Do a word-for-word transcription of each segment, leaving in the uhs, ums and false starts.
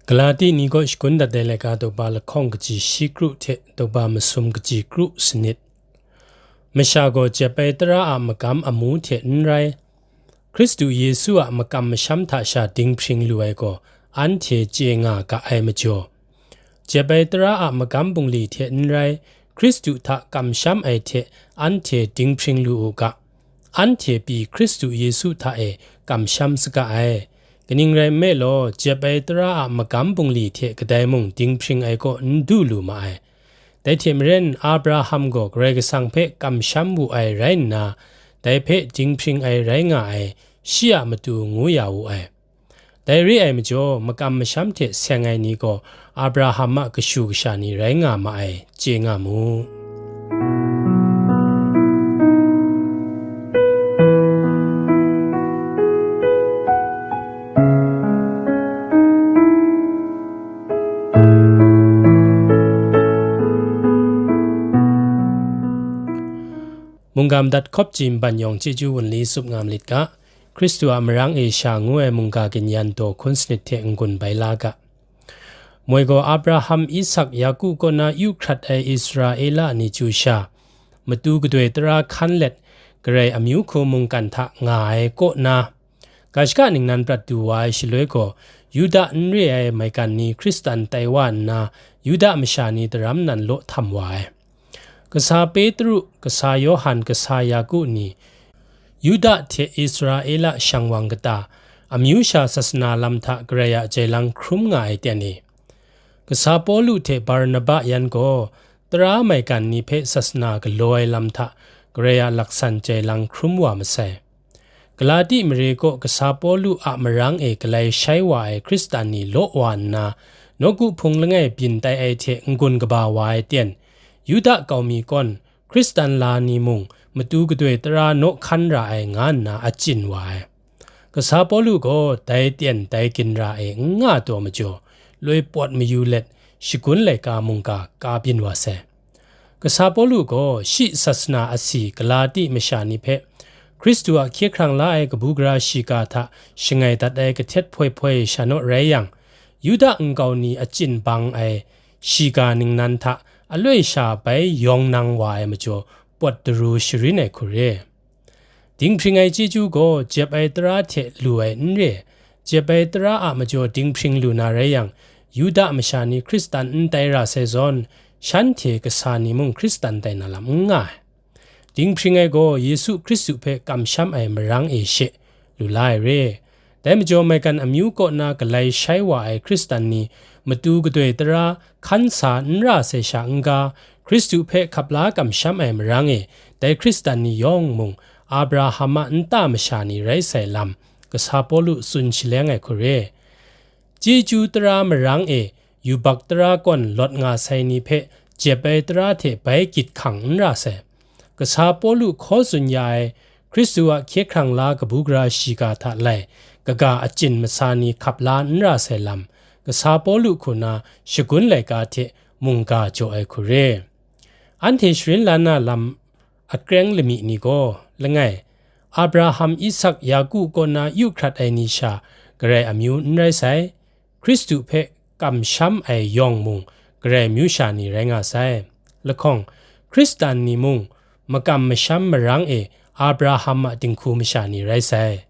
Galati ni kaw shagun dat ai laika daw ba lahkawng kaji shi kru hte daw ba masum kaji kru sanit. Masha gaw jep ai tara a magam amu hte n rai, Hkristu Yesu a makam masham hta sha dinghpring lu ai gaw anhte chye nga ga ai majaw, jep ai tara a magam bungli hte n rai, Hkristu hta kamsham ai hte anhte dinghpring lu u ga. Anhte pyi Hkristu Yesu hta e kamsham saga ai. Kaning rai nme law, jep ai tara a magam bungli hte kadai mung dinghpring ai kaw n du lu ma ai. Dai hte maren, Abraham gaw Karai Kasang hpe kamsham wu ai rai nna, dai hpe dinghpring ai rai nga ai, shi a matu ngu ya wu ai. Dai re ai majaw, makam masham hte seng ai ni gaw Abraham a kashu kasha ni rai nga ma ai, chye nga mu. Mungga madat hkawp ji mban yawng chyeju wunli tsup nga malit ga. Hkristu a marang e sha ngu ai mungga ginyan daw hkun sanit hte n-gun bai la ga. Moi gaw Abraham, Isak, Yaku kaw na yu hkrat ai Israela ni chyu sha, matu gadoi tara hkan let, Karai amyu hku mungkan hta nga ai kaw na, ga shaka ningnan prat du wa ai shaloi gaw, Yuda n re ai maigan ni Hkristan tai wa nna, Yuda masha ni daram nan law htam wa ai. Kasa Petru, kasa Yawhan, kasa Yaku ni, Yuda hte Israela shang wang kata, amyu sha sasana lam hta Karai a jailang hkrum nga ai ten e. Kasa Pawlu hte Barnaba yan gaw, tara maigan ni hpe sasana galaw ai lam hta Karai a laksan jailang hkrum wa masai. Galati mare kaw kasa Pawlu a marang e galai shai wa ai Hkristan ni law wa nna, nawku hpung langai byin tai ai hte n-gun kaba wa ai ten, Yuda kau mi kawn, Hkristan la ni mung matu gadoi tara naw hkan ra ai nga nna achyin wa ai. Kasa Pawlu gaw dai ten dai ginra e n nga taw majaw, loi pawt mayu let, shagun laika mungga ka byin wa sai. Kasa Pawlu gaw shi sasana asi Galati masha ni hpe, Hkristu a hkye hkrang la ai kabu gara shiga hta shangai dat ai kahtet hpoi hpoi sha naw rai yang, Yuda nkau ni achyin bang ai shiga ningnan hta aloi sha bai yawng nang wa ai majaw, pawt daru sharin ai hku re. Dinghpring ai chyeju gaw jep ai tara hte lu ai n re. Jep ai tara a majaw dinghpring lu na rai yang, Yuda masha ni Hkristan n tai ra sai zawn, shanhte kasa ni mung Hkristan tai na lam n nga ai. Dinghpring ai gaw Yesu Hkristu hpe kamsham ai marang e she lu la ai re. Dai majaw, maigan amyu kaw na galai shai wa ai Hkristan ni matu gadoi tara hkan sa n ra sai sha n-ga, Hkristu hpe hkap la kamsham ai marang e, dai Hkristan ni yawng mung Abraham a nta masha ni rai sai lam, kasa Pawlu tsun shaleng ai hku re. Chyeju tara marang e yubak tara kawn lawt nga sai ni hpe jep ai tara hte bai gyit hkang n ra sai. Kasa Pawlu hkaw tsun ya ai, Hkristu a hkye hkrang la kabu gara shiga hta lai, kaga achyin masa ni hkap la n ra sai lam, kasa Pawlu hku na shagun laika hte mungga jaw ai hku re. Anhte sharin la na lam akreng lami ni gaw, langai, Abraham, Isak, Yaku kaw na yu hkrat ai ni sha Karai amyu n rai sai, Hkristu hpe kamsham ai yawng mung Karai amyu sha ni rai nga sai. Lahkawng, Hkristan ni mung makam masham marang e Abraham a dinghku masha ni rai sai.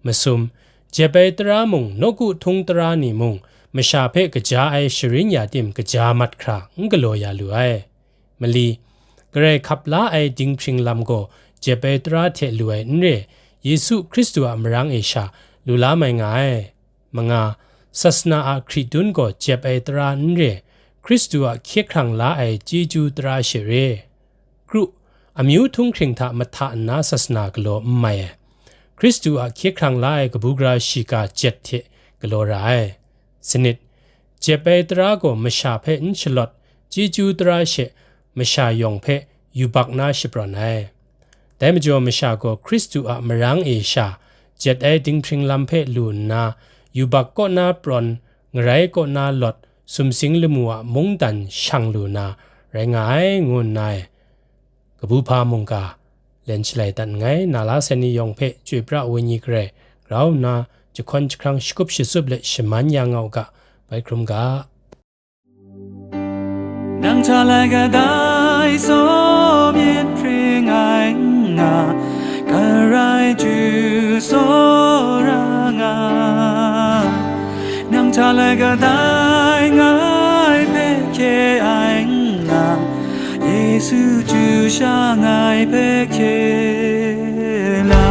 Masum, jep ai tara mung, nawku htung tara ni mung, masha hpe kaja ai sharin ya tim kaja mat hkra n galaw ya lu ai. Mali, Karai hkap la ai dinghpring lam gaw jep ai tara hte lu ai n re, Yesu Hkristu a marang e sha lu la mai nga ai. Manga, sasana a hkridun gaw jep ai tara n re, Hkristu a hkye hkrang la ai chyeju tara she re. Kru, amyu htunghkring hta mahta nna sasana galaw n mai ai. Hkristu a hkye hkrang la ai kabu gara shiga jet hte galaw ra ai. Sanit, jep ai tara gaw masha hpe n shalawt, chyeju tara she masha yawng hpe yubak na shaprawn ai. Dai majaw masha gaw Hkristu a marang e sha, jet ai dinghpring lam hpe lu nna, yubak kaw na prawn, ngarai kaw na lawt, sumsing lamu a mungdan shang lu na rai nga ai, ngu nna e. Kabu hpa mungga, len shalai dat nngai, na la sai ni yawng hpe chyoi pra ai wenyi garai grau nna, jahkawn jahkrang shakub shatsup let shaman ya nga u ga, bai hkrum ga. Nang hta lai kadai saw myit hpring ai n nga, Karai Ju tsawra nga. Nang hta lai kadai ngai hpe hkye ai n nga, Yesu Ju sha ngai hpe hkye la.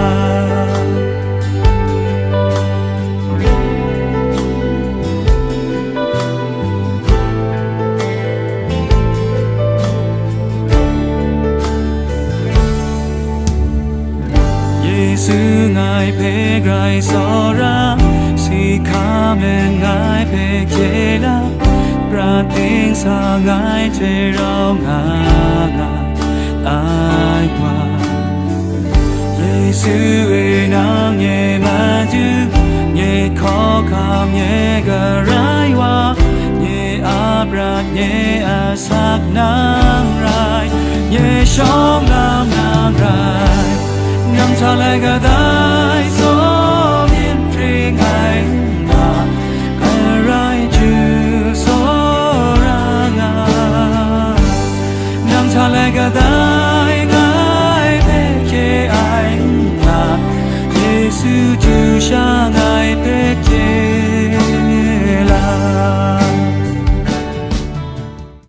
Yesu ngai hpe grai tsawra, si hkam let ngai hpe hkye la, prat ding sa ngai hte rau nga nga ai wa. Yesu e, nang nye Madu, nye hkawhkam, nye Karai wa, nye a prat, nye asak nang rai, nye shawng lam nang rai. Nang hta lai kadai saw myit hpring ai n nga, Karai Ju tsawra nga. Nang hta lai kadai ngai hpe hkye ai n nga, Yesu Ju sha ngai hpe